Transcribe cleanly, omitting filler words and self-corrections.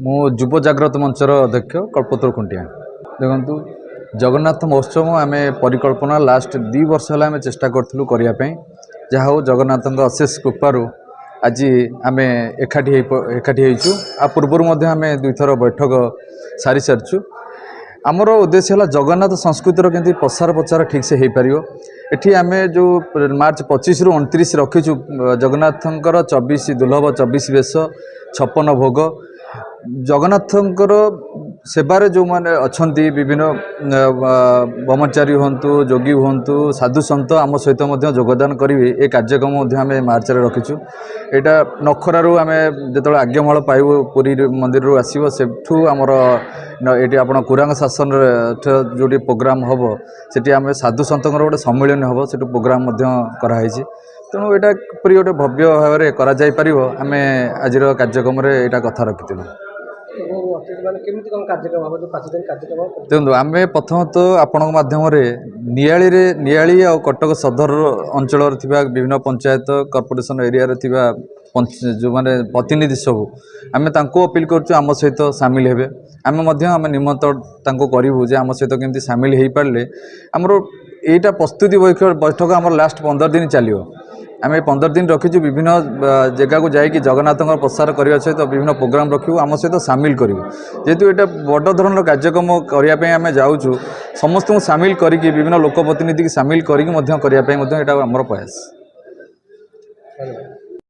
ମୁଁ ଯୁବ ଜାଗ୍ରତ ମଞ୍ଚର ଅଧ୍ୟକ୍ଷ କଳ୍ପତରୁ ଖୁଣ୍ଟିଆ। ଦେଖନ୍ତୁ, ଜଗନ୍ନାଥ ମହୋତ୍ସବ ଆମେ ପରିକଳ୍ପନା ଲାଷ୍ଟ 2 ବର୍ଷ ହେଲା ଆମେ ଚେଷ୍ଟା କରିଥିଲୁ କରିବା ପାଇଁ। ଯାହା ହଉ, ଜଗନ୍ନାଥଙ୍କ ଅଶେଷ କୃପାରୁ ଆଜି ଆମେ ଏକାଠି ହେଇଛୁ। ଆଉ ପୂର୍ବରୁ ମଧ୍ୟ ଆମେ ଦୁଇଥର ବୈଠକ ସାରି ସାରିଛୁ। ଆମର ଉଦ୍ଦେଶ୍ୟ ହେଲା ଜଗନ୍ନାଥ ସଂସ୍କୃତିର କେମିତି ପ୍ରସାର ପ୍ରଚାର ଠିକ୍ସେ ହେଇପାରିବ। ଏଠି ଆମେ ଯେଉଁ ମାର୍ଚ୍ଚ 25ରୁ 29 ରଖିଛୁ, ଜଗନ୍ନାଥଙ୍କର 24 ଦୁର୍ଲଭ 24 ବେଶ, 56 ଭୋଗ, ଜଗନ୍ନାଥଙ୍କର ସେବାରେ ଯେଉଁମାନେ ଅଛନ୍ତି, ବିଭିନ୍ନ ବ୍ରହ୍ମଚାରୀ ହୁଅନ୍ତୁ, ଯୋଗୀ ହୁଅନ୍ତୁ, ସାଧୁ ସନ୍ଥ ଆମ ସହିତ ମଧ୍ୟ ଯୋଗଦାନ କରିବେ। ଏ କାର୍ଯ୍ୟକ୍ରମ ମଧ୍ୟ ଆମେ ମାର୍ଚ୍ଚରେ ରଖିଛୁ। ଏଇଟା ନଖରାରୁ ଆମେ ଯେତେବେଳେ ଆଜ୍ଞାମାଳ ପାଇବୁ, ପୁରୀ ମନ୍ଦିରରୁ ଆସିବ, ସେଠୁ ଆମର ଏଠି ଆପଣ କୁରାଙ୍ଗ ଶାସନରେ ଯେଉଁଠି ପ୍ରୋଗ୍ରାମ୍ ହେବ, ସେଠି ଆମେ ସାଧୁ ସନ୍ଥଙ୍କର ଗୋଟେ ସମ୍ମିଳନୀ ହେବ, ସେଠୁ ପ୍ରୋଗ୍ରାମ୍ ମଧ୍ୟ କରାହେଇଛି। ତେଣୁ ଏଇଟା କିପରି ଗୋଟେ ଭବ୍ୟ ଭାବରେ କରାଯାଇପାରିବ, ଆମେ ଆଜିର କାର୍ଯ୍ୟକ୍ରମରେ ଏଇଟା କଥା ରଖିଥିଲୁ। ଏବଂ ଅତିଥିମାନେ କେମିତି କ'ଣ କାର୍ଯ୍ୟକ୍ରମ ହେବ, ଯେଉଁ 5 ଦିନ କାର୍ଯ୍ୟକ୍ରମ ହେବ? ଦେଖନ୍ତୁ, ଆମେ ପ୍ରଥମତଃ ଆପଣଙ୍କ ମାଧ୍ୟମରେ ନିଆଳିରେ, ନିଆଳି ଆଉ କଟକ ସଦର ଅଞ୍ଚଳରେ ଥିବା ବିଭିନ୍ନ ପଞ୍ଚାୟତ, କର୍ପୋରେସନ ଏରିଆରେ ଥିବା ଯେଉଁମାନେ ପ୍ରତିନିଧି ସବୁ, ଆମେ ତାଙ୍କୁ ଅପିଲ କରୁଛୁ ଆମ ସହିତ ସାମିଲ ହେବେ। ଆମେ ମଧ୍ୟ ଆମେ ନିମନ୍ତ୍ରଣ ତାଙ୍କୁ କରିବୁ ଯେ ଆମ ସହିତ କେମିତି ସାମିଲ ହେଇପାରିଲେ। ଆମର ଏଇଟା ପ୍ରସ୍ତୁତି ବୈଠକ ଆମର ଲାଷ୍ଟ 15 ଦିନ ଚାଲିବ। ଆମେ 15 ଦିନ ରଖିଛୁ, ବିଭିନ୍ନ ଜାଗାକୁ ଯାଇକି ଜଗନ୍ନାଥଙ୍କର ପ୍ରସାର କରିବା ସହିତ ବିଭିନ୍ନ ପ୍ରୋଗ୍ରାମ ରଖିବୁ, ଆମ ସହିତ ସାମିଲ କରିବୁ। ଯେହେତୁ ଏଇଟା ବଡ଼ ଧରଣର କାର୍ଯ୍ୟକ୍ରମ କରିବା ପାଇଁ ଆମେ ଯାଉଛୁ, ସମସ୍ତଙ୍କୁ ସାମିଲ କରିକି, ବିଭିନ୍ନ ଲୋକ ପ୍ରତିନିଧିକି ସାମିଲ କରିକି ମଧ୍ୟ କରିବା ପାଇଁ ମଧ୍ୟ ଏଇଟା ଆମର ପ୍ରୟାସ। ଧନ୍ୟବାଦ।